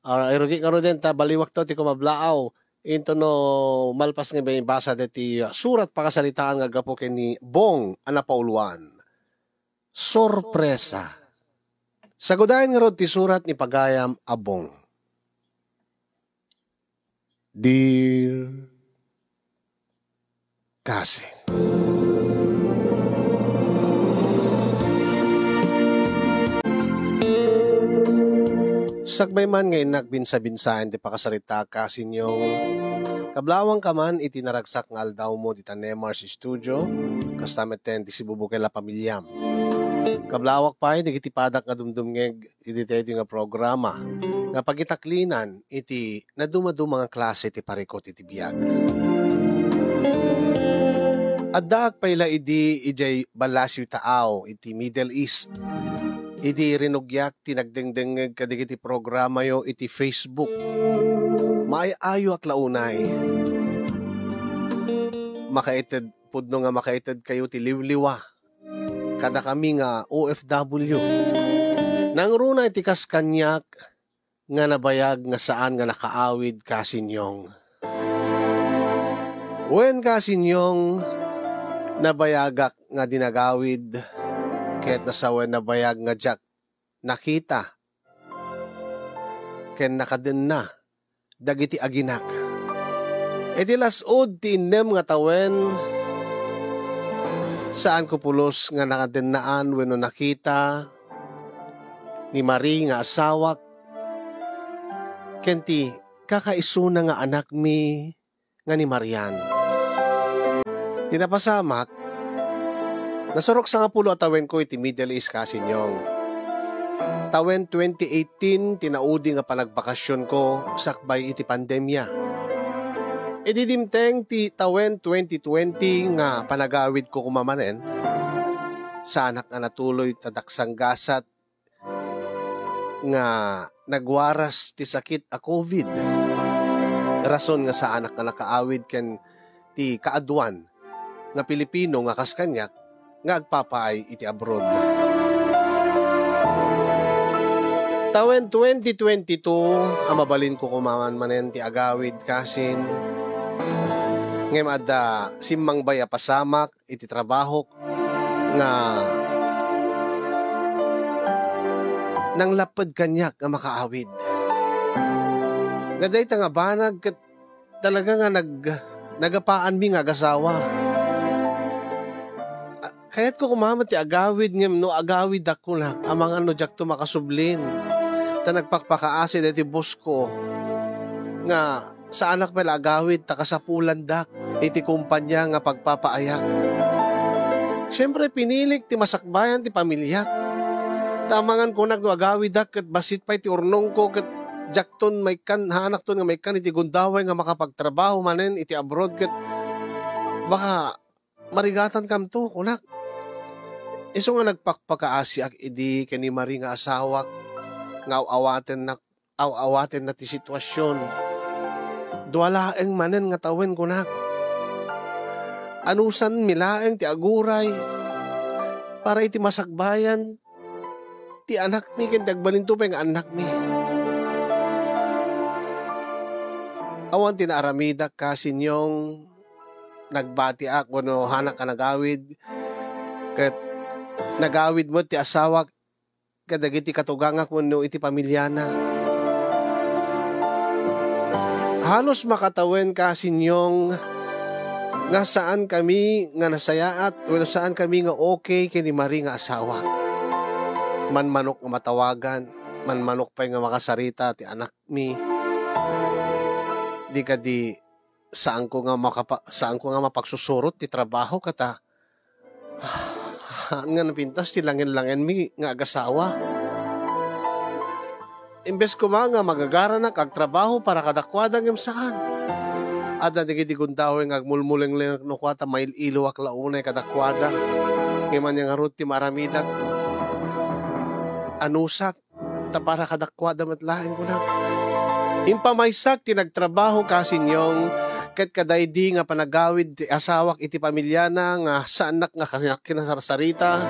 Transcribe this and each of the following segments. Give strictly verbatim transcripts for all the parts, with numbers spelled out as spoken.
Ah, irugi ngaruden ta baliwakto ti kumablaaw. Into no malpas nga ibasa deti, ah, surat pakasaritaan nga aggapu ken ni Bong a napauluan. Sorpresa. Sagudayen ngarud ti surat ni pagayam a Bong. Dear Cousin. Sakbay man nga innak binsa-binsaen ti pakasaritak, Cousin Yong, kablawangka man iti naragsak nga aldawmo dita Nemar's Studio, kasta met ti sibubukel a pamiliam. Kablawak pay dagiti padak nga dumdumngeg iti daytoy nga programa nga pagitaklinan iti nadumaduma nga klase ti parikut iti biag. Addaak pay la idi idiay Balacio Taaw iti Middle East. Idi rinugiak ti nagdengdengngeg kadagiti programayo iti Facebook, maay-ayoak la unay. Makaited, pudno nga makaitedkayo ti liwliwa kadakami nga O F W. Nangruna iti kas kaniak nga nabayag nga saan nga nakaawid, Cousin Yong. Wen, Cousin Yong, nabayagak nga di nagawid, ket nasawen nabayag nga diak nakita ken nakadenna dagiti aginak. Iti las-ud ti innem nga tawen, saanko pulos nga nakadennaan wenno nakita ni Marie nga asawak ken ti kakaisuna nga anakmi nga ni Marian. Ti napasamak, nasurok sangapulo a tawenko iti Middle East, Cousin Yong. Tawen twenty eighteen ti naudi nga panagbakasionko sakbay iti pandemia. Idi dimteng ti tawen twenty twenty nga panagawidko koma manen, saanak nga natuloy ta daksanggasat nga nagwaras ti sakit a covid. Rason nga saanak nga nakaawid ken ti kaaduan nga Pilipino nga kas kaniak nga agpapaay iti abroad. Tawen twenty twenty-two a mabalinko koma man manen ti agawid, Cousin. Ngem adda simmangbay a pasamak iti trabahok nga nanglapped kaniak nga makaawid. Nga dayta nga banag ket talaga nga nag-, nagapaanmi nga agasawa. A-, kayatko koma met ti agawid ngem no agawidak kunak, amangan no diakto makasublin. Ta nagpakpakaasi daytoy boss ko nga saanak pay la agawid ta kasapulandak iti kumpania nga pagpapaayak. Siempre, pinilik ti masakbayan ti pamiliak. Ta amangan kunak no agawidak ket bassit pay ti urnongko ket diakton maikkan, haanakton nga maikkan iti gundaway nga makapagtrabaho manen iti abroad ket baka marigatankamto, kunak. Isu nga nagpakpakaasiak idi ken ni Marie nga asawak nga aw-awatennak aw-awatenna ti situasion. Dua laeng manen nga tawen, kunak. Anusanmi laeng ti aguray para iti masakbayan ti anakmi ken ti agbalinto pay nga annakmi. Awan ti naaramidak, Cousin Yong, nagbatiak wenno hanak a nagawid, ket nagawid met ti asawak kadagiti katugangak wenno iti pamiliana. Halos makatawen, Cousin Yong, nga saan kami nga nasayaat wenno saan kami nga okay ken ni Marie nga asawa. Manmanok nga matawagan, manmanok pay nga makasarita ti anakmi. Di kadi saanko nga makapa-, saanko nga mapagsusurot ti trabaho kata. Haan nga napintas ti langen-langenmi nga agasawa. Imbes koma nga magagaranak agtrabaho para kadakuada ngem saan. Adda dagiti gundaway nga agmulmulenglengan no kua ta mail-iloak la unay kadakuada. Ngem ania ngarud ti maaramidak? Anusak ta para kadakuada met laeng, kunak. Impamaysak ti nagtrabaho, Cousin Yong, ket kadaydi nga panagawid ti asawak iti pamiliana nga saannak nga kas-, kinasarsarita,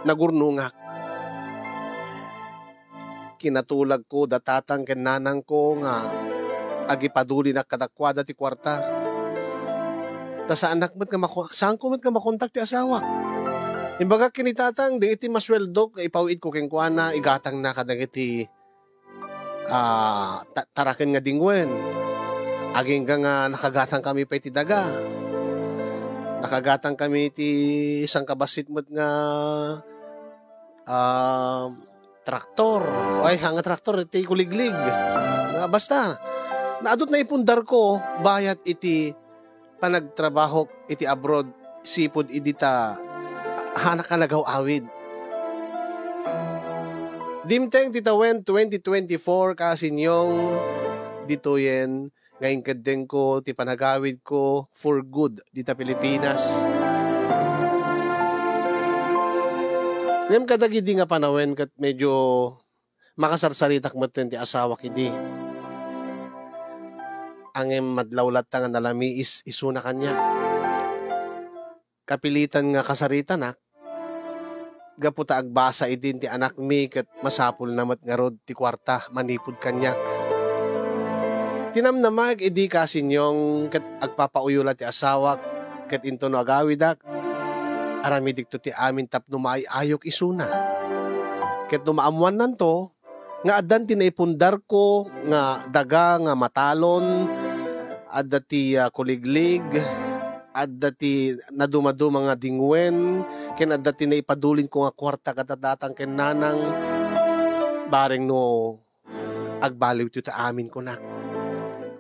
nagurnongak. kinatulagko da tatang ken nanangko nga agipadulinak kadakuada ti kuarta. Ta saanak met nga mako-, saanko met nga makontak ti asawak. Imbagak ken ni tatang, dagiti masueldok nga ipaw-idko kenkuana, igatangna kadagiti, ah, ta-, taraken nga dingwen. Agingga nga nakagatangkami pay ti daga. Nakagatangkami ti sangkabassit met nga, ah, traktor. Ay, haan nga traktor, ti kuliglig. Nga basta, naadut naipundarko, bayat iti panagtrabahok iti abroad, sipud idi ta haanak a nagaw-awid. Dimteng ti tawen twenty twenty-four, kasinyong, ditoyen nga inkeddengko ti panagawidko for good dita Pilipinas. Ngem kadagidi nga panawen ket medyo makasarsaritak metten ti asawak idi. Ngem madlaw latta nga nalamiis isuna kaniak. Kapilitan nga kasaritanak, gapu ta agbasa idin ti anakmi ket masapulna met ngarud ti kuarta manipud kaniak. Tinamnamaek idi, kasinyong, ket agpapauyo la ti asawak, ket intono agawidak, aramidekto ti amin tapno maay-ayok isuna. Ket no maammoannanto, nga addan ti naipundarko nga daga nga matalon, adda ti, ah, kuliglig, adda ti nadumaduma nga dingwen, ken adda ti naipadulinko nga kuarta kada tatang ken nanang. Bareng no agbaliwto ti amin, kunak.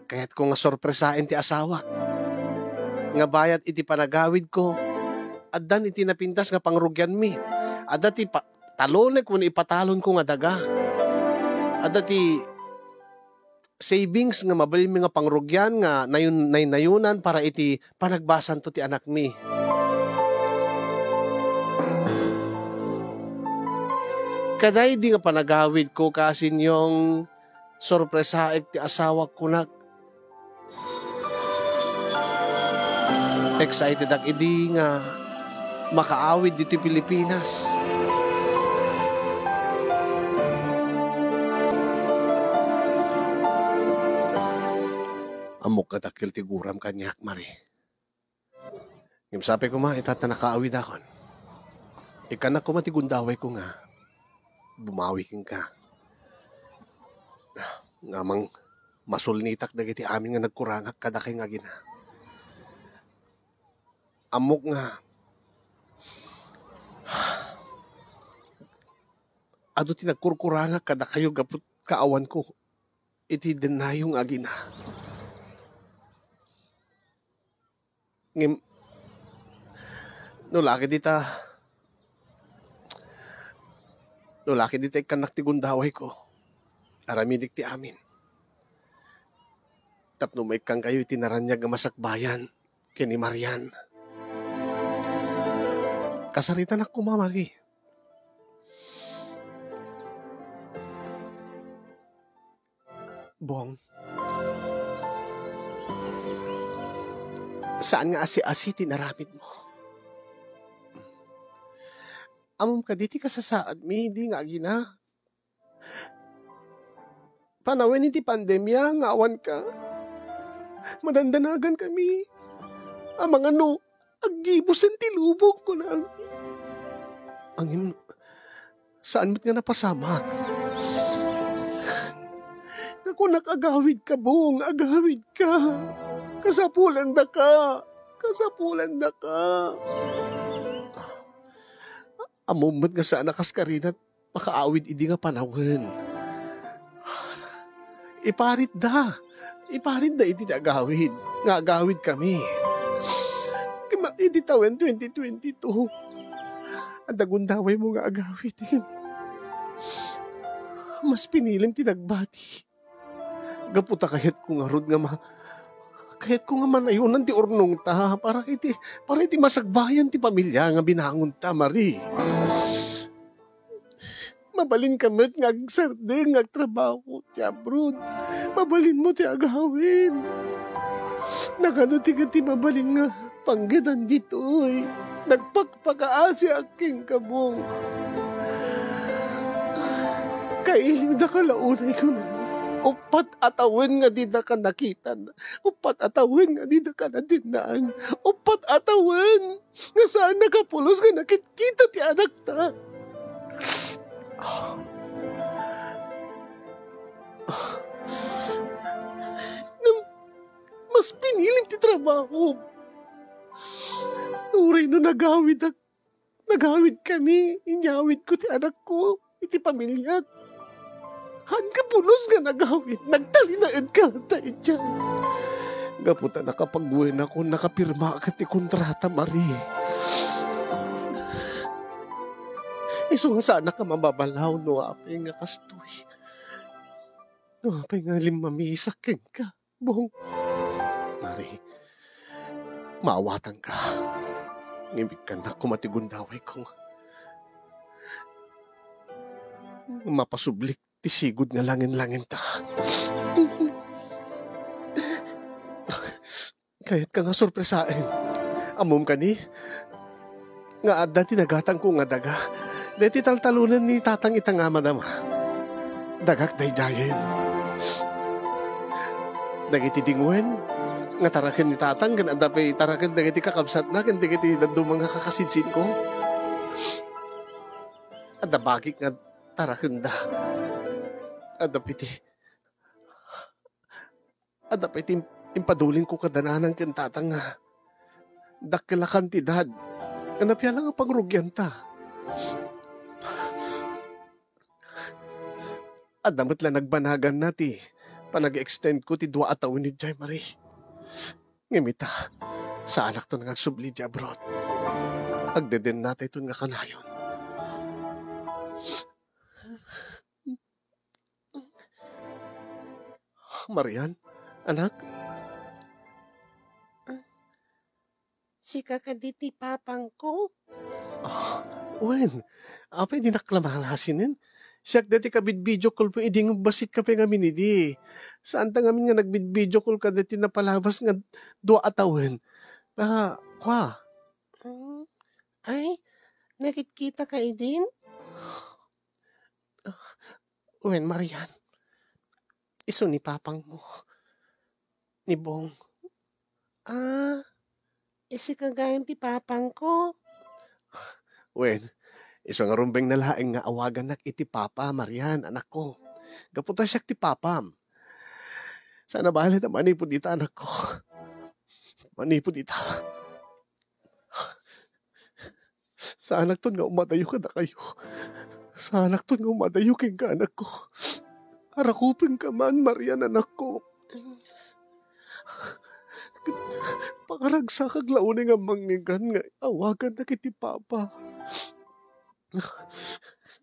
Kayatko nga sorpresaen ti asawak nga bayat iti panagawidko, addan iti napintas nga pangrugianmi. Adda ti pa-, talonek wenno ipatalonko nga daga. Adda ti savings nga mabalinmi nga pangrugian nga nayon-, naynayonan para iti panagbasanto ti anakmi. Kadaydi nga panagawidko, kasinyong, sorpresaek ti asawak, kunak. Excited ak idi nga makaawid ditoy Pilipinas. Ammok nga dakkel ti guram kaniak, Mari. Ngem sapay koma, ita ta nakaawidakon. Ikkannak koma ti gundawayko nga bumawi kenka. Nga mang masulnitak dagiti amin nga nagkurangak kadakay nga agina. Ammok nga adu ti nagkurkurangak kadakayo gapu kaawanko iti dennayo nga agina. Ngem, no la ketdi ta, no la ketdi ta ikkannak ti gundawayko, aramidek ti amin. Tapno maikkankayo iti naraniag nga masakbayan ken ni Marian. Kasaritanak koma, Mari. Bong, saan nga asi-asi ti inaramidmo. Ammom kadi ti kasasaadmi idi nga agina? Panawen iti pandemia nga awanka, madandanagankami. Amangan no aggibusen ti lubong, kunak. Ngem, saan met nga napasamak. Nga kunak, agawidka, Bong, agawidka. Kasapulandaka. Kasapulandaka. Ammom met nga saan a kaskarina makaawid idi nga panawen. Iparitda. Iparitda iti agawid nga agawidkami. Kima-, iti tawen twenty twenty-two, adda gundawaymo nga agawid. Mas pinilim ti nagbati. Gapu ta kayatko ngarud nga ma-, kayatko nga manayonan ti urnongta para iti, para iti masakbayan ti pamilia nga binangonta, Mari. Mabalinka met nga agsardeng nga agtrabaho ti abroad. Mabalinmo ti agawid. Nagano ti, ti mabalin nga panggedan ditoy? Nagpakpakaasiak kenka, Bong. Kailiwdaka la unay kunak. Uppat a tawen nga didaka nakitan. Uppat a tawen nga didaka natinnaan. Uppat a tawen nga saannaka pulos nga nakitkita ti anakta. Ngem mas pinilim ti trabaho. Uray no nagawidak, nagawidkami, inyawidko ti anakko iti pamiliak. Haanka pulos nga nagawid, nagtalinaedka latta idiay. Gapu ta nakapagwenakon, nakapirmaak ti kontrata, Marie. Isu nga saannak a mababalaw no apay nga kastoy. No apay nga limmamisak kenka, Bong. Marie, maawatanka. Ngem ikkannak koma ti gundawayko. Mapasublik ti sigud nga langen-langenta. Kayatka nga sorpresaen. Ammom kadi nga adda ti nagatangko nga daga. Daytoy taltalonen ni Tatang ita nga madama. Dagak daydiayen. Dagiti dingwen nga taraken ni Tatang ken adda pay taraken dagiti kakabsatna ken dagiti dadduma nga kakasinsinko. Adda bagik nga tarakenda. Adda pay ti, adda pay ti impadulinko kada nanang ken tatang nga dakkel a kantidad nga napiala nga pangrugianta. Adda met la nagbanaganna ti panag-extendko ti dua a tawen idiay, Marie. Ngem ita, saanakton nga agsubli idiay abroad. Agdedennatayton nga kanayon. Marian, anak? Sika kadi ti papangko? Ah, wen, apay dinak la malasinen? Siak daytoy kabid-video call mo idi nga bassitka pay ngamin idi. Saanta ngamin nga nagbid-video call kadaytoy napalabas nga dua a tawen. Ah, kua? Mm. Ay, nakitkitaka idin? Wen, Marian. Isu ni papangmo. Ni Bong. Ah, isika gayam ti papangko? Wen, isu nga rumbeng na laeng nga awagannak iti papa, Marian, anakko. Gapu ta siak ti papam. Saan a bale ta manipud ita, anakko. Manipud ita. Saanakton nga umadayo kadakayo. Saanakton nga umadayo kenka, anakko. Arakupenka man, Marian, anakko. Pakaragsakak la unay nga mangngeggan nga awagannak iti papa.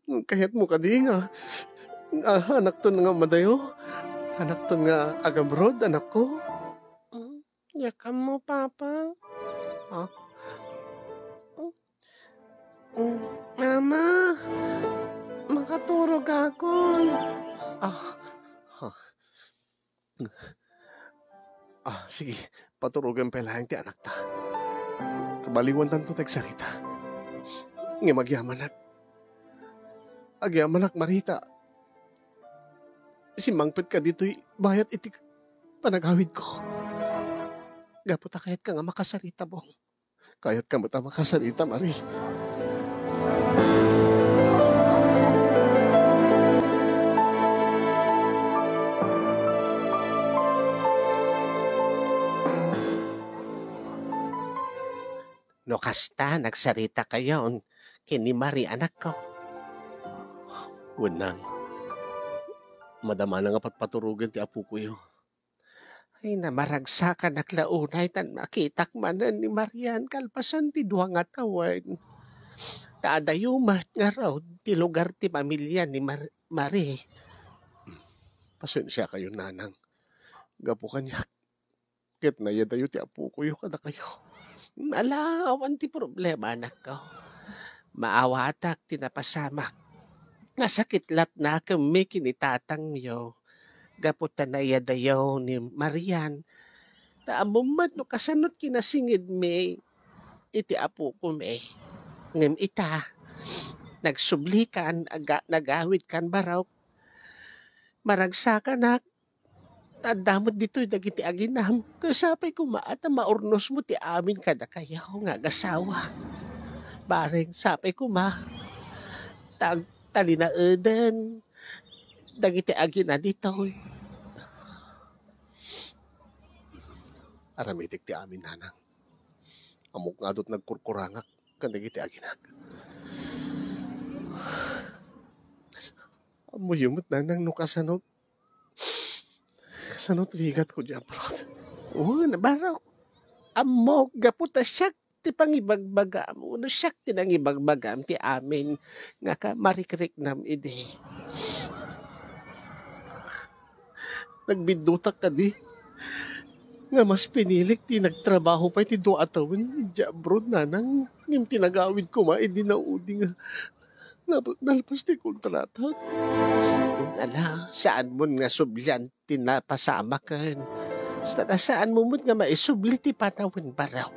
Kayatmo kadi nga, nga anakton nga umadayo? Anakton nga agabroad, anakko? Mm, diak ammo, Papa. Ah? Mm, Mama, makaturogakon. Ah, ha. Ah, sige, paturogen pay laeng ti anakta. Baliwantanto ti agsarita. Ngem agyamanak. Agyamanak, Marita. Simmangpetka ditoy bayat iti panagawidko. Gapu ta kayatka nga makasarita, Bong. Kayatka met a makasarita, Mari. No kasta, nagsarita kayon ken ni Mari, anakko. Wen, Nang. Madamana nga patpaturogen ti apokoyo. Ay, namaragsakanak la unay tan makitak manen ni Marian kalpasan ti dua nga tawen. Ta adayo met ngarud ti lugar ti pamilya ni Mar-, Mari. Pasensiakayo, Nanang. Gapu kaniak, ket naiyadayo ti apokoyo kadakayo. Ala, awan ti problema, anakko. Maawatak ti napasamak. Nasakit latnakenmi ken ni tatangyo gapu ta naiyadayo ni Marian. Ta ammom met no kasanot kinasingedmi iti apokomi. Ngem ita, nagsublikan, aga-, nagawidkan barok, maragsakanak, ta adda met ditoy dagiti aginam. Ket sapay koma ta maurnosmo ti amin kadakayo nga agasawa. Bareng sapay koma ta agtalinaeden dagiti agina ditoy. Aramidek ti amin, nanang. Ammok nga adut nagkurkurangak kadagiti aginak. Ammoyo met, nanang, no kasano, kasano ti rigatko diay abroad. Wen, barok. Ammok, gapu ta siak ti pangibagbagam, wenno siak ti nangibagbagam ti amin nga ka-, marikriknam idi. Nagbiddutak kadi nga mas pinilik ti nagtrabaho pay ti dua a tawen idiay abroad, nanang, ngem ti nagawid koma idi naudi nga nap-, nalpas ti kontratak. Ala, saanmon nga sublian ti napasamaken. Basta ta saanmo met nga maisubli ti panawen, barok.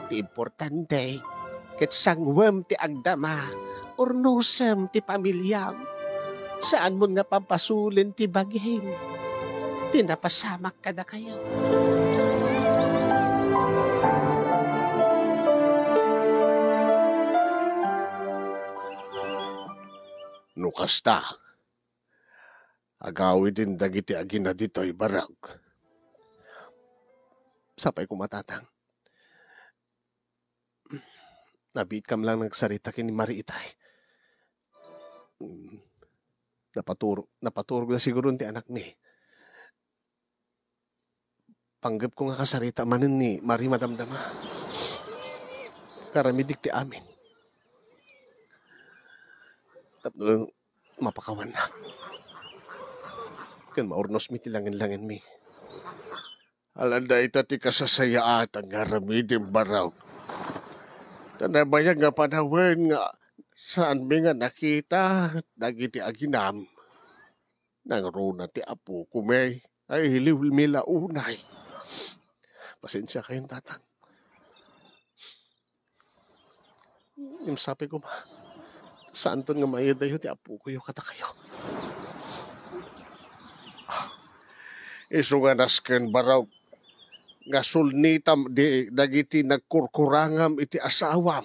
Ti importante, ket sanguem ti agdama, urnosem ti pamiliam. Saanmon nga pampasulen ti bagim, ti napasamak kadakayo. No kasta, agawiden dagiti agina ditoy, barok. Sapay koma, tatang. Nabiitkam lang nagsarita ken ni Marie itay. Mm, napaturo-, napaturogna siguron ti anakmi. Panggepko nga kasarita manen ni Marie madamdama. Karamidek ti amin. Tapno mapakawannak. Ken maurnosmi ti langen-langenmi. Ala, dayta ti kasasayaatan nga aramidem, barok. Ta nabayag nga panawen nga saanmi nga nakita dagiti aginam. Nangruna ti apokon, may, ay, iliwmi la unay. Pasensiakayon, tatang. Ngem sapay koma, saanton nga maiyadayo ti apokoyo kadakayo. Isu nga nasken, barok, nga sulnitam di dagiti nagkurkurangam iti asawam.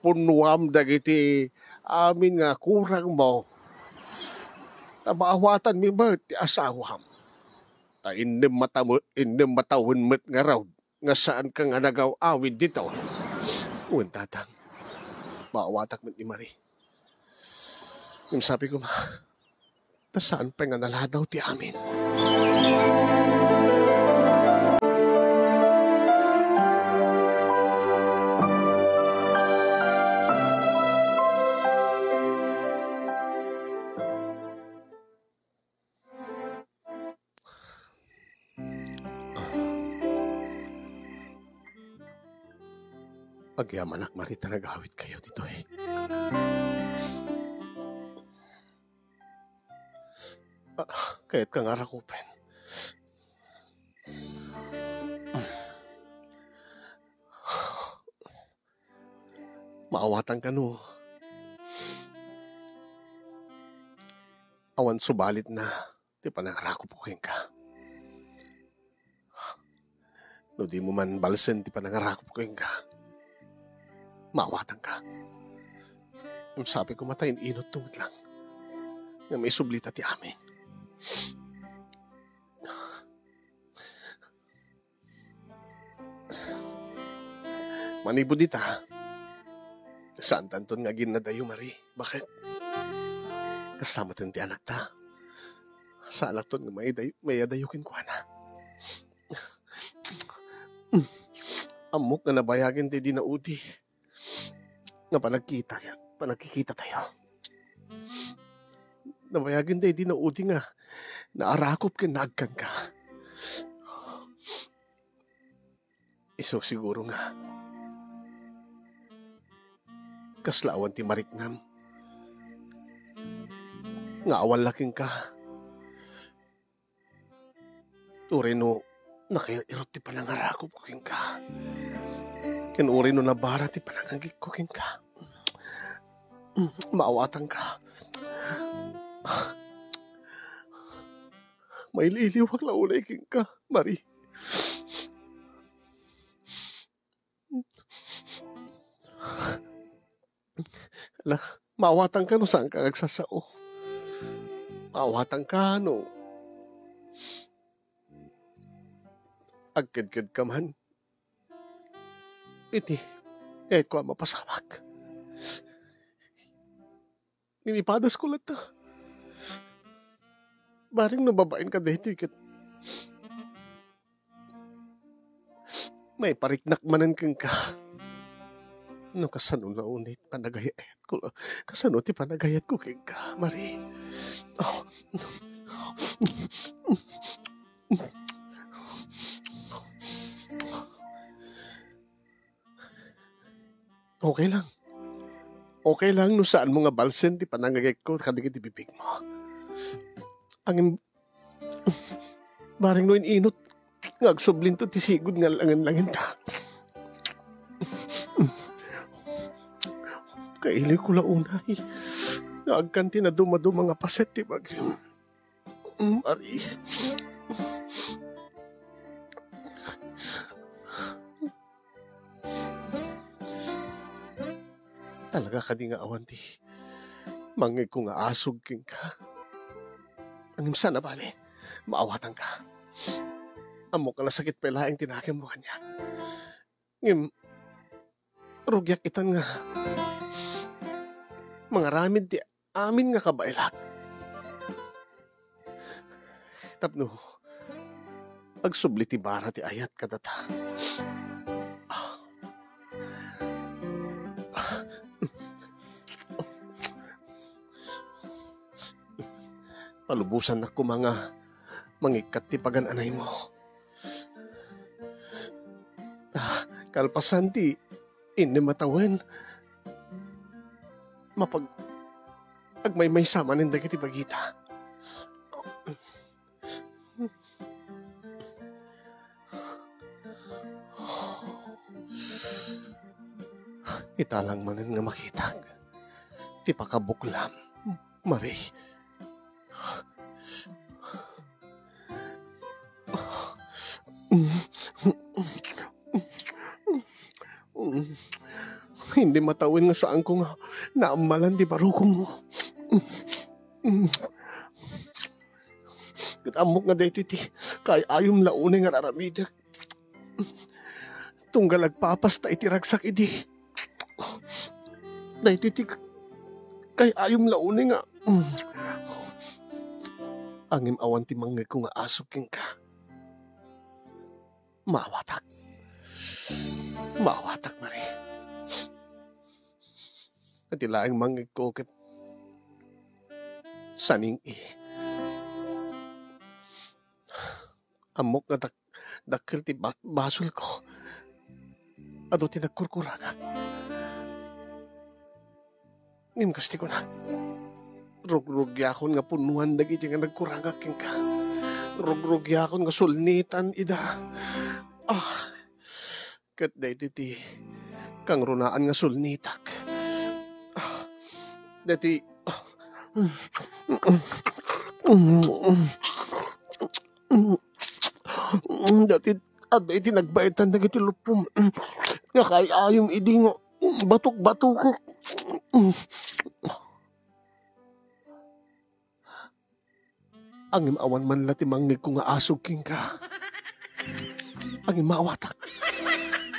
Punnoam dagiti amin nga kurangmo. Ta maawatanmi met ti asawam. Ta innem mataw-, innem matawen met ngarud nga saanka nga nagaw-awid ditoy. Wen, tatang, maawatak met ni Marie. Ngem sapay koma, ta saan pay nga naladaw ti amin. Agyamanak, Marie, ta nagawidkayo ditoy. Ah, kayatka nga arakupen. Maawatanka no awan subalitna ti panangarakupko kenka. No dimo man balsen ti panangarakupko kenka, maawatanka. Ngem sapay koma ta in-inutto met lang nga maisublita ti amin. Manipud ita, saantanton nga aginnadayo, Marie. Baket? Kasta met ti anakta. Saanakton nga maiday-, maiyadayo kenkuana. Ammok nga nabayagen ti di naudi nga panagkita, panagkikitatayo. Nabayagen ti di naudi nga naarakup ken naagkanka. Isu siguro nga kasla awan ti mariknam nga awan la kenka. Uray no nakair-irot ti panangarakupko kenka, ken uray no nabara ti pananganggikko kenka, maawatanka. Mailiwliwak la unay kenka, Marie. Ala, maawatanka no saanka nga agsasao. Maawatanka no agkedkedka man. Iti, kayatko a mapasamak. Ngem ipadasko latta. Bareng no babaenka daytoy ket maipariknak manen kenka. No kasano la unay ti panagayayatko, kasano ti panagayatko kenka, Marie? Oh. Okay lang. Okay lang no saanmo nga balsen ti panangagayatko kadagiti bibigmo. Ngem, bareng no in-inut nga agsublinto ti sigud nga langen-langenta. Kailiwko la unay nga agkan ti nadumaduma nga paset ti bagim. Mm, Marie. Talaga kadi nga awan ti mangngegko nga asug kenka? Ngem saan a bale, maawatanka. Ammok nga nasakit pay laeng ti nakemmo kaniak. Ngem, rugiak itan nga mangaramid ti amin nga kabaelak. Tapno agsubli ti bara ti ayat kadata. Palubosannak koma nga mangikkat ti pagan-anaymo. Ah, kalpasan ti innem a tawen, mapag-, agmaymaysa manen dagiti bagita. Ita lang manen nga makitak ti pakabuklam, Marie. Innem a tawen nga saanko nga naammalan ti barukommo. Ket ammok nga daytoy ti kaay-ayom la unay nga ar-aramidek. Tunggal agpapasta iti ragsak idi. Daytoy ti kaay-ayom la unay nga, mm. Ngem awan ti mangngegko nga asug kenka. Maawatak. Maawatak, Marie. Iti laeng mangngegko ket saning-i. Ammok nga dak-, dakkel ti ba-, basolko. Adu ti nagkurkurangak. Ngem kas ti kunak, rugrugiakon nga punnoan dagiti nga nagkurangak kenka. Rugrugiakon nga sulnitan ida. Ah, ket daytoy ti kangrunaan nga sulnitak. Ah, daytoy, ah, daytoy, adda iti nagbaetan dagiti lupom nga kaay-ayom idi nga batok-batokek. Ngem awan man la ti mangngegko nga asug kenka. Ngem maawatak.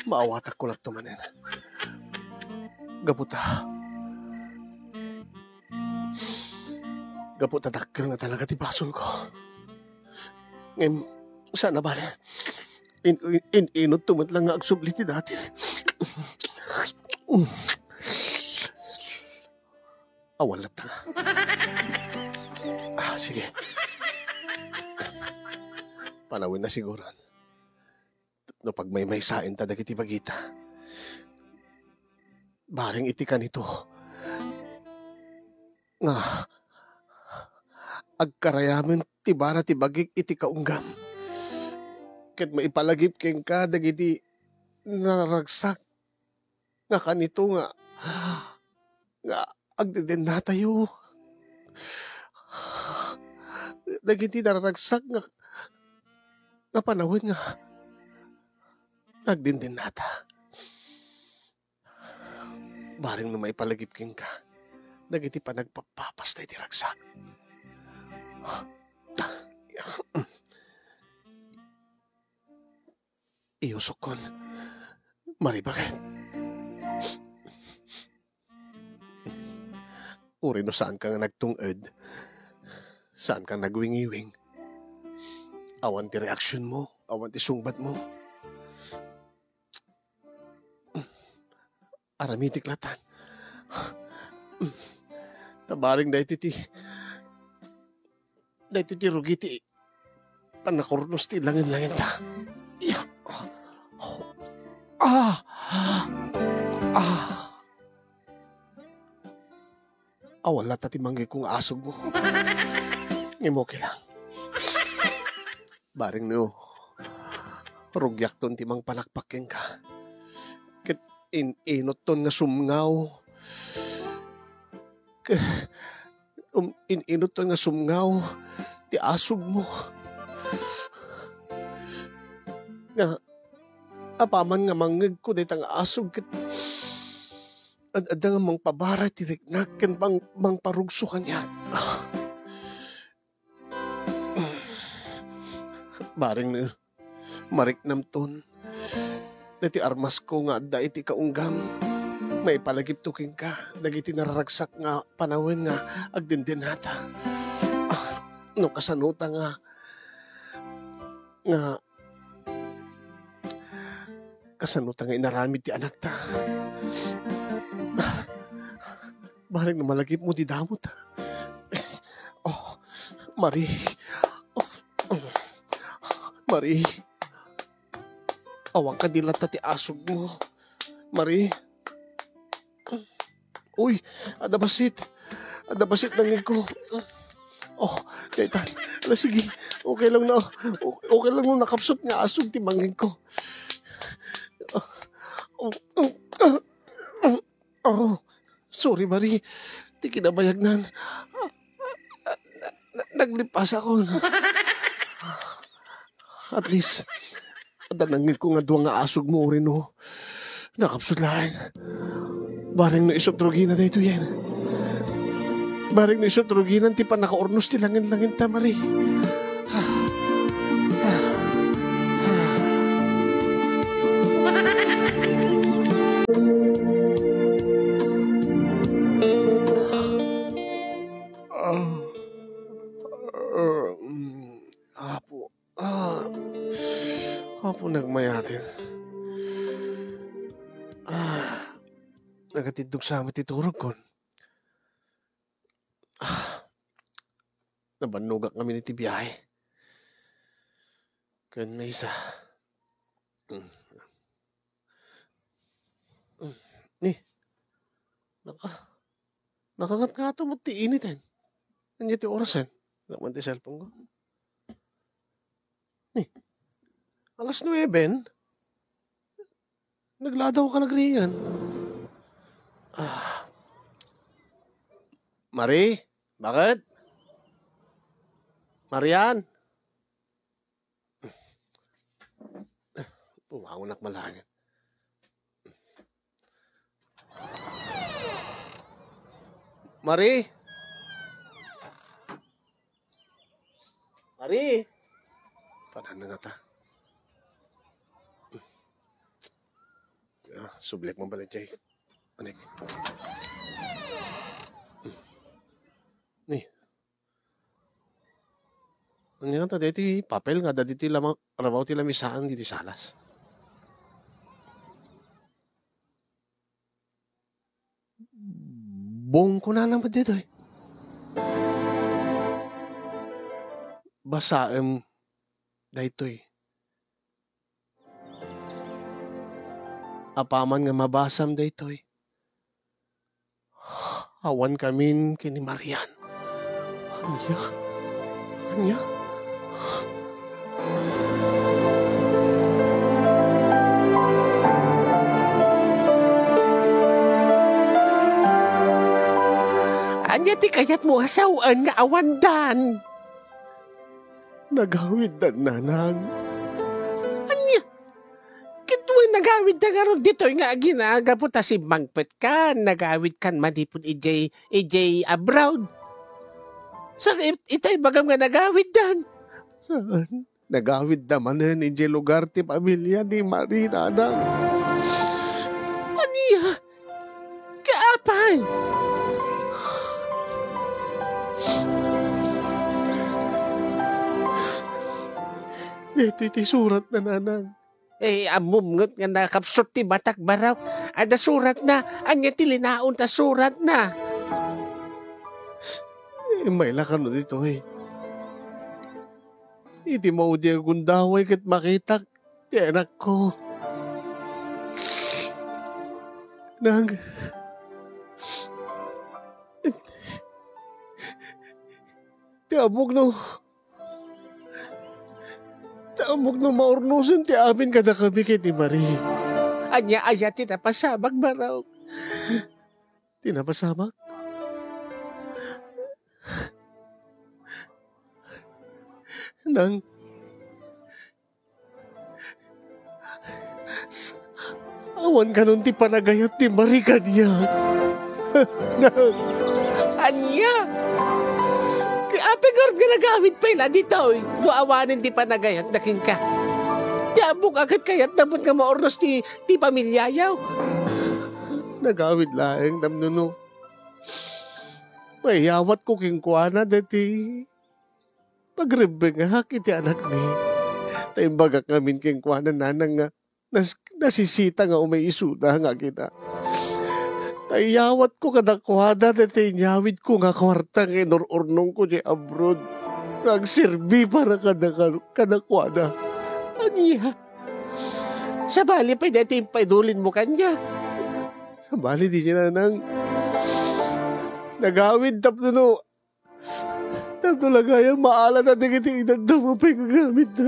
Maawatak kunakto manen. Gapu ta, gapu ta dakkel nga talaga ti basolko. Ngem, saan a bale. In-, in-, in-inutto met lang nga agsubli ti dati. Awan latta. Ah, sige. Panawen na siguran. No pagmaymaysaenta dagiti bagita. Bareng iti kanito nga agkarayamen ti bara ti bagik iti kaunggam. Ket maipalagip kenka dagiti nararagsak nga kanito nga, nga agdedennatayo. dagiti nararagsak nga, nga panawen nga, nga agdindinata. Bareng no maipalagip kenka dagiti panagpappapas daydi ragsak. Iusokkon. Mari, baket. Uray no saanka nga nagtung-ed, saanka nagwingiwing, awan ti reaksionmo, awan ti sungbatmo. Aramitek latta. Ta bareng daytoy ti, daytoy ti rugi ti pannakaurnos ti langen-langenta. Ya. Ah! Ah! Awan latta ti manggigko nga asugmo. Ngem okay lang. Bareng no rugiakton ti mangpanakpak kenka. Ket in-inutton nga sumngaw. Ke-, um, in-inutton nga sumngaw ti asugmo. Nga apaman nga mangngegko dayta nga asug ket ad-adda nga mangpabaray ti riknak ken mang-, mangparugso kaniak. Bareng no mariknamton daytoy armasko nga adda iti kaunggam, maipalagipto kenka dagiti nararagsak nga panawen nga agdindinata. Ah, no kasanota nga, nga Kasano ta nga inaramid ti anakta? Bareng no malagipmo ti damot. Oh, Mari. Oh, Mari. Awan kadi latta ti asugmo. Mari. Uy, adda bassit. Adda bassit nangngegko. Oh, dayta. Ala, sige. Okay lang na. O-, okay lang no nakapsut nga asug ti mangngegko. Oh, oh, oh, oh, sorry, Mari. Ti kinabayagnan. Na-, na-, naglipasakon. At least, adda nangngegko nga dua nga asugmo, Rino. Nakapsut laeng. Bareng no isut rugina daytoyen. Bareng no isut ruginan ti pannakaurnos ti langen-langenta, Mari. Ah, ah, mm, Apo. Ah, Apo nagmayaten. Ah, nagatiddog sa met ti turogkon. Ah, nabannogak ngamin iti biahe. Ken maysa. Mm. Mm. Ni, naka-, nakangatngato met ti initen. Ania ti orasen? Naman ti cellphone ko. Ni, alas nueben? Nagladaw ka nagringan. Ah. Mari, bakit? Marian? Pumangonak malayan. Mari? Mari? Panan na nga ta. Ah, sublek mo balik, Jay. Anik. Ni. Ania ta daytoy papel nga adda ditoy lamang, rabaw ti lamisaan ditoy salas. Bong kunana met daytoy. Basaem daytoy. Apaman nga mabasam daytoy, awan kamin ken ni Marian. Ania? Ania? Ania ti kayatmo a sawen nga awandan? nagawiddan, nanang. Ania? Ket wen nagawidda ngarud ditoy nga agina gapu ta simmangpetka, nagawidkan manipud idiay, idiay abroad. Sa it-, itay bagam nga nagawiddan? Saan? Nagawidda manen idiay lugar ti pamilya ni Marie, nanang. Ania? Kaapay? Daytoy ti suratna, nanang. Eh, ammom nget nga nakapsut ti matak, Barok. Adda suratna. Ania ti linaon ta suratna? Eh, maila kano ditoy. Iti maudi a gundaway ket makitak ti anakko. Nang, ti ammok no, ti ammok no maurnosen ti amin kadakami ken ni Marie. Ania aya ti napasamak, Barok? Ti napasamak? Nang, awan kanon ti panagayat ni Marie kaniak. Nang. Ania? Ti apay ngarud nga nagawid pay la ditoy? No awanen ti panagayatna kenka. Ti ammok a ket kayatna met nga maurnos ti, ti pamiliayo. Nagawid laeng, tapno no maiyawatko kenkuana daytoy pagrebbengak iti anakmi. Ta imbagak ngamin kenkuana, nanang, nga nas-, nasisita nga umay isuna nga agina. Ta iyawatko kadakuada daytoy inyawidko nga kuarta nga inur-urnongko diay abroad nga agserbi para kada-, kadakuada. Ania? Sabali pay daytoy impaidulinmo kaniak? Sabali diay, nanang. Nagawid tapno no, tapno la gayam maalana dagiti idadda mapay nga gamitda.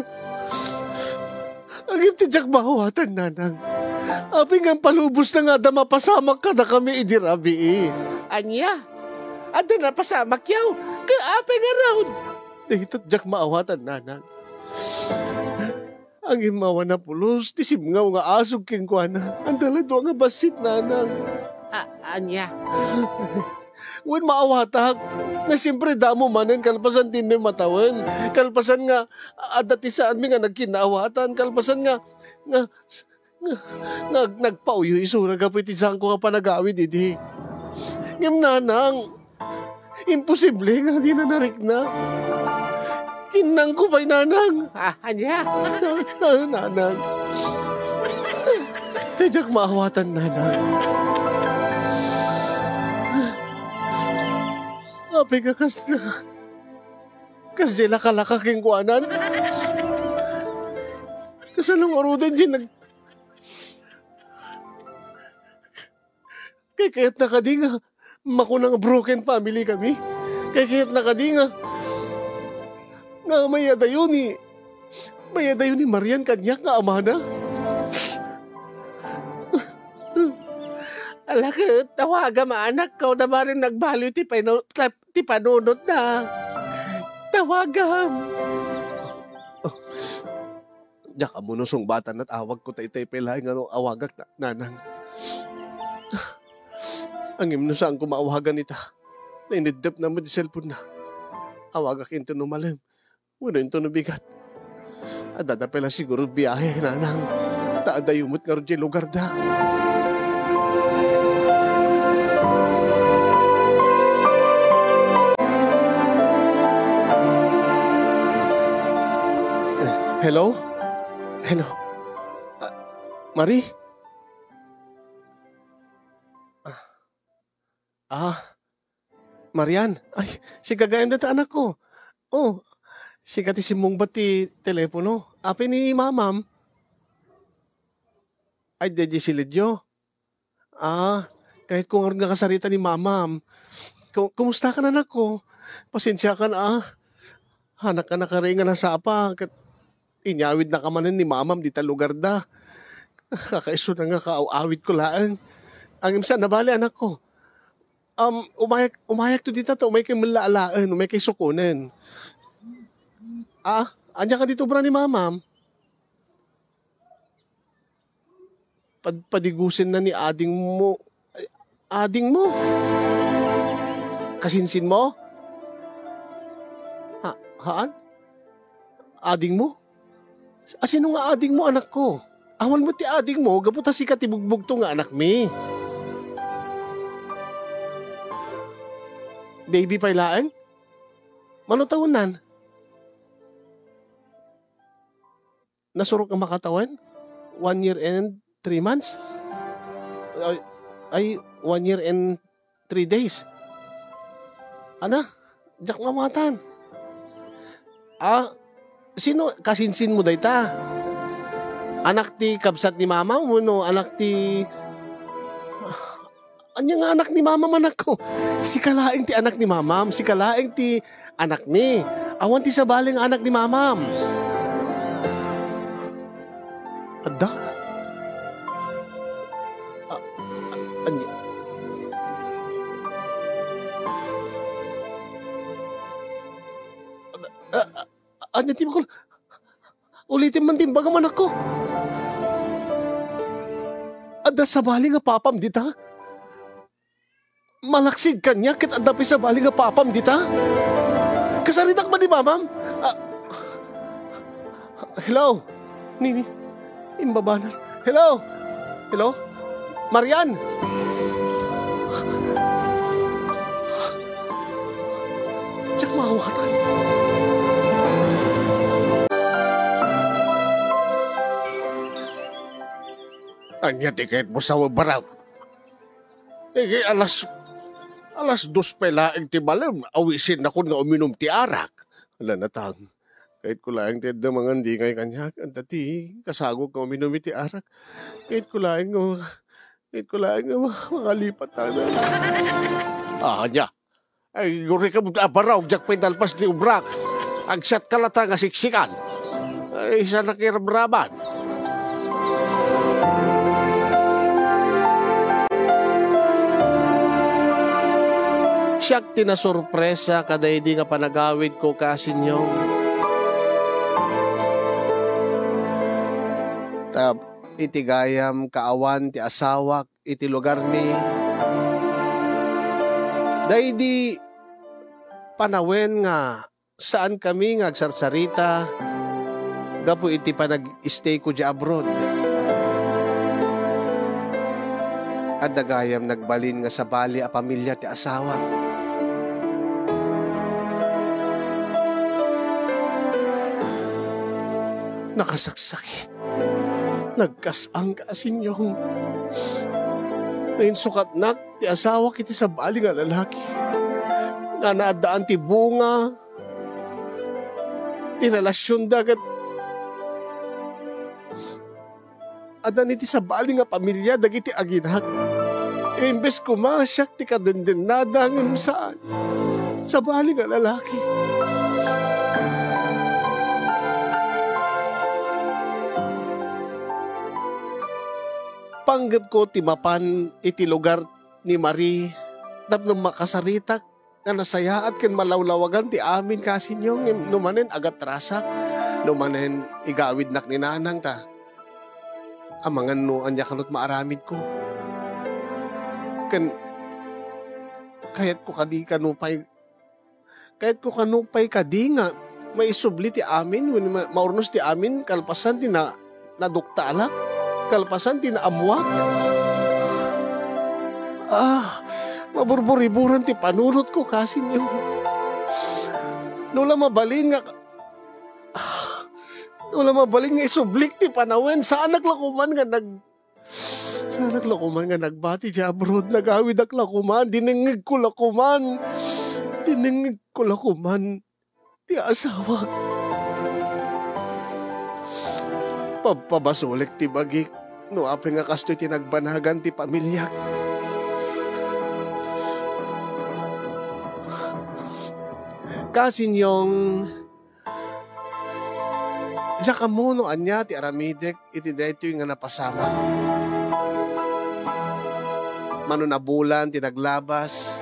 Ngem ti diak maawatan, nanang. Apay nga impalubosna nga adda mapasamak kadakami idi rabii? Ania? Adda napasamakyo? Ket apay ngarud? Dagita diak maawatan, nanang. Ngem awan a pulos ti simngaw nga asog kenkuana. Anda la dua nga bassit, nanang. A-, ania? Wen, maawatak. Nga siempre, damo manen kalpasan ti innem a tawen. Kalpasan nga adda ti saanmi nga nagkinnaawatan. Kalpasan nga, nga, nga, nga nagpauyo isuna gapu iti saanko nga panagawid idi. Ngem, nanang, imposible nga dina narikna. Kinnangko pay, nanang. Ah, ania? Nanang. Diak maawatan, nanang. Apay nga kasla, kasla kalaka kenkuanan? Kasano ngaruden diay nag-, Kaykayatna kadi nga makuna nga broken family kami? Kaykayatna kadi nga, nga mayadayo ni, mayadayo ni Marian kaniak nga amana? Ala ket, tawagam, anakko, ta bareng nagbaliw ti pano-, ta-, ti panunotna. Tawagam. Diak ammo no sungbatan nga awagko ta itay pay laeng nga no awagak na, nanang. Ngem no saanko maawagan ita, ta ineddepna met ti cellphone-na. Awagak inton umalem, wenno inton no bigat. Addada pay la siguro biahe, nanang. Ta adayo met ngarud diay lugarda. Hello? Hello? Ah, Marie? Ah. Ah, Marian. Ay, sika gayam dayta, anakko. Oh, sika ti simmungbat ti telepono. Apay ni mamam? Ay, daydiay silidyo. Ah, kayatko ngarud nga kasarita ni mamam. Ku-, kumustakan, anakko? Pasensiakan, ah. Hanak a nakari nga nasapa, ket inyawidnaka manen ni mamam dita lugarda. Kakaisuna nga kaaw-awidko laeng. Ngem saan a bale, anakko. Um, umayak, umayakto dita ta umaykay met la alaen, umaykay sukonen. Ah, ania kadi ti ubra ni mamam? Pad-, padigusenna ni adingmo. Ay, adingmo? Kasinsinmo? Ha-, haan? Adingmo? Asino nga adingmo, anakko? Awan met ti adingmo, gapu ta sika ti bugbugto nga anakmi. Baby pay laeng? Mano taonan? Nasurok nga makatawen? One year and three months? Ay, ay, one year and three days. Ana, diak mawatan. Ah, sino kasinsinmo dayta? Anak ti kabsat ni mamam wenno anak ti, ania nga anak ni mamam, anakko? Sika laeng ti anak ni mamam, sika laeng ti anakmi. Awan ti sabali nga anak ni mamam. Adda? A-, a-, ania? A-, a-, ania ti bakul-, ulitem man ti imbagam, anakko. Adda sabali nga papam dita? Malaksid kaniak ket adda pay sabali nga papam dita? Kasaritak man ni mamam? Ah, hello? Nini? Imbabanan. Hello? Hello? Marian? Diak maawatan. Ania ti kayatmo sa baraw? Iti alas, alas dos pay laeng ti malem, awisinnakon nga uminum ti arak. Ala, Natang, kayatko laeng ti adda mangandingay kaniak, anta ti kasagok nga uminum iti arak. Kayatko laeng nga, kayatko laeng nga ma-, makalipat ta. Ania? Ay, gurika mo, abaraw, diak pay nalpas ti ubrak. Agsiatka latta nga siksikan. Ay, saanak nga iramraman. Siak ti nasurpresa kadaydi nga panagawidko, kasinyong. Ta iti gayam kaawan ti asawak iti lugarmi. Daydi panawen nga saankami nga agsarsarita gapu iti panag-stayko diay abroad. Adda gayam nagbalin nga sabali a pamilia ti asawak. Nakasaksakit. Nagkas-angka, sinyong. Nainsukatnak ti asawak iti sabali nga lalaki. Nga naaddaan ti bunga ti relasionda ket addan iti sabali nga pamilia dagiti aginak. Imbes koma siak ti kadendennada ngem saan. Sabali nga lalaki. Panggepko ti mapan iti lugar ni Marie tapno makasaritak nga nasayaat ken malawlawagan ti amin, kasinyong, ngem no manen agatrasak, no manen igawidnak ni nanang ta amangan no ania kano ti maaramidko. Ken kayatko kadi kano pay, kayatko kano pay kadi nga maisubli ti amin wenno ma-, maurnos ti amin kalpasan ti na-, naduktalak, kalpasan ti naammoak. Ah, maburburiburan ti panunotko, kasinyong. No la mabalin nga, ah, no la mabalin nga isublik ti panawen, saanak la koman nga nag-, saanak la koman nga nagbati diay abroad, nagawidak la koman, dinengngegko la koman, dinengngegko la koman ti asawak. Pabpabasolek ti bagik no apay nga kastoy ti nagbanagan ti pamiliak. Kasinyong, diak ammo no ania ti aramidek iti daytoy nga napasamak. Mano a bulan ti naglabas,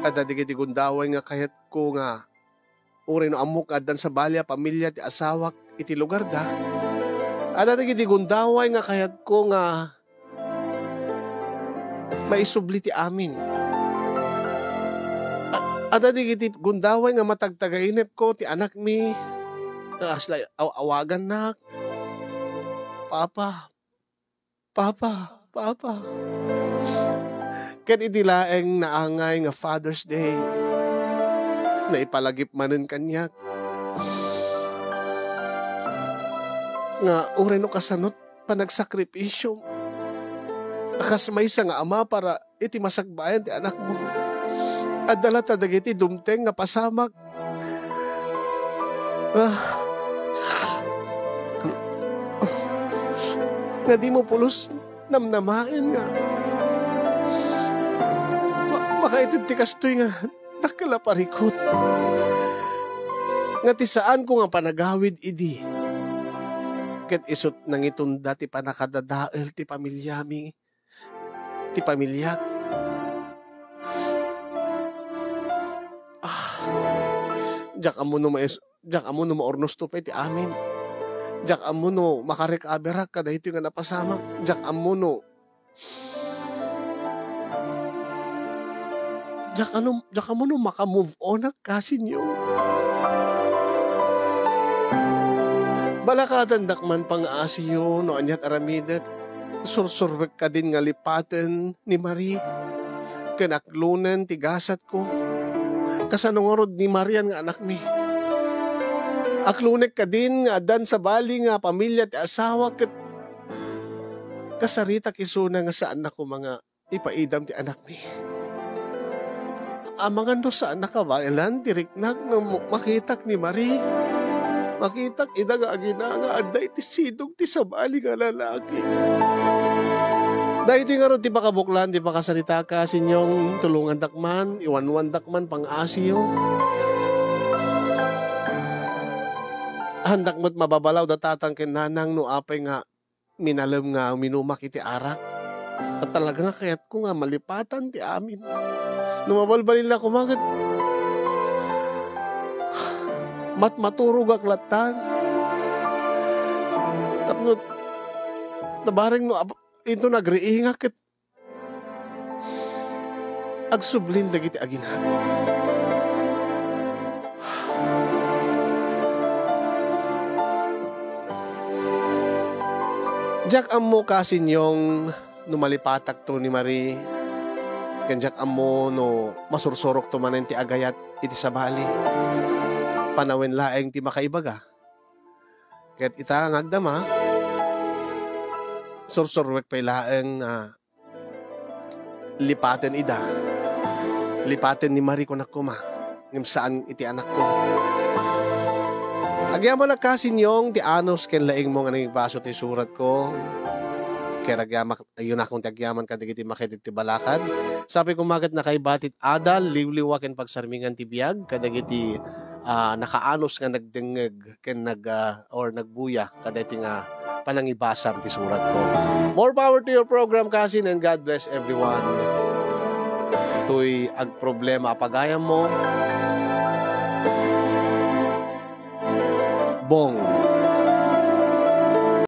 adda dagiti gundaway nga kayatko nga uray no ammok nga addan sabali a pamilia ti asawak iti lugarda, adda dagiti gundaway nga kayatko nga maisubli ti amin. A-, adda dagiti gundaway nga matagtagainepko ti anakmi, nga kasla aw-awagannak, "Papa, Papa, Papa." Ket idi laeng naangay nga Father's Day, naipalagip manen kaniak nga uray no kasano panagsakripisio a kas maysa nga ama para iti masakbayan ti anakmo. Adda latta dagiti dumteng nga pasamak. Ah. Nga dimo pulos namnamaen nga ma-, makaited ti kastoy nga dakkel a parikut. Nga ti saanko nga panagawid idi, ket isut' nangitunda ti pannakadadael ti pamiliami, ti pamiliak. Ah, diak ammo no mais-, diak ammo no maurnosto pay ti amin. Diak ammo no makarecoverak kadaytoy nga napasamak. Diak ammo no Diak ano, diak ammo no maka-move onak, kasinyo. Balakadandak man pangaasiyo no aniat aramidek. Sursuruek kadin nga lipaten ni Marie ken aklonen ti gasatko. Kasano ngarud ni Marian nga anakmi? Aklonek kadin nga addan sabali nga pamilia ti asawa ket kasaritak isuna nga saanna koma nga ipaidam ti anakmi. Amangan no saanna kabaelan ti riknak no mo-, makitak ni Marie. Makitak ida nga agina nga adda iti sidong ti sabali nga lalaki. Daytoy ngarud ti pakabuklan ti pakasaritak, sinyong tulongandak man, iwanwandak man pang-asiyo. Handak met mababalaw da tatang ken nanang no apay nga minalem nga uminumak iti arak. Ta talaga nga kayatko nga malipatan ti amin. No mabalbalinla koma ket matmaturogak lattan. Tapno nabareng no ap-, into nagriingak ket agsublin dagiti agina. Diak ammo, kasinyong, no malipatakto ni Marie, ken diak ammo no masursurokto manen ti agayat iti sabali. Panawen laeng ti makaibaga. Ket ita nga agdama, sursuruek pay laeng nga lipaten ida. Lipaten ni Marie, kunak koma, ngem saan iti anakko. Agyamanak, kasinyong, ti anus ken laingmo nga nangibaso ti suratko. Ket agyamak, ayunakon ti agyaman kadagiti makaited ti balakad. Sapay koma ket nakaiba ti adal, liwliwa ken pagsarmingan ti biag kadagiti, ah, nakaanus nga nagdengngeg ken nag-, ah, or nagbuya kadaytoy nga panangibasam ti suratko. More power to your program, kasin, and God bless everyone. Toy agproblema a pagayammo, Bong.